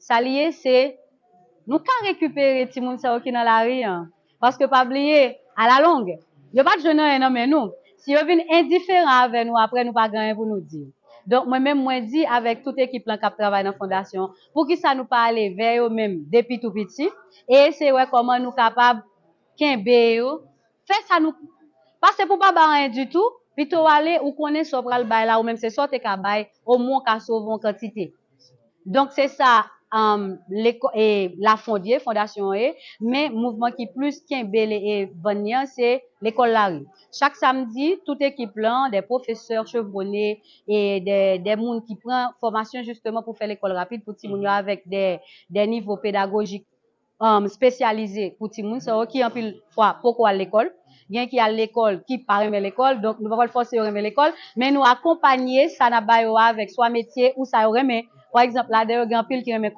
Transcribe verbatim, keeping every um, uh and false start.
Sa li ye, se nou ka rekipere timoun sa yo ki nan lari an. Paske pa bliye, alalong, yo pa t jwenn anyen nan men nou. Si yo vin endiferan avè nou, apre nou pa gen anyen pou nou di. Donk, mwen menm, mwen di avèk tout ekip lan k ap travay nan fondasyon, poukisa nou pa ale vè yo menm depi tou piti e eseye wè kòman nou kapab kenbe yo, fè sa nou, pa se pou pa ba anyen ditou, pito w ale, ou konnen sa w pral bay la, ou menm se sa w te ka bay, omwen w ka sove yon kantite. Donk, se sa, um, leko- e, Lafond ye, fondasyon an ye, men mouvman ki plis kenbe le- e, vann li an, se lekòl lari. Chak samdi, tout ekip lan, de pwofesè chevrone e de, de moun ki pran fòmasyon jisteman pou fè lekòl rapid pou timoun yo avèk de, de nivo pedagojik um, espesyalize pou timoun sa yo ki anpil fwa poko al lekòl. Gen ki al lekòl ki pa renmen lekòl, donk nou pa pral fòse yo renmen lekòl, men nou akonpanye sa n ap ba yo a avèk swa metye ou sa yo renmen. Pa egzanp, ladan yo gen anpil ki renmen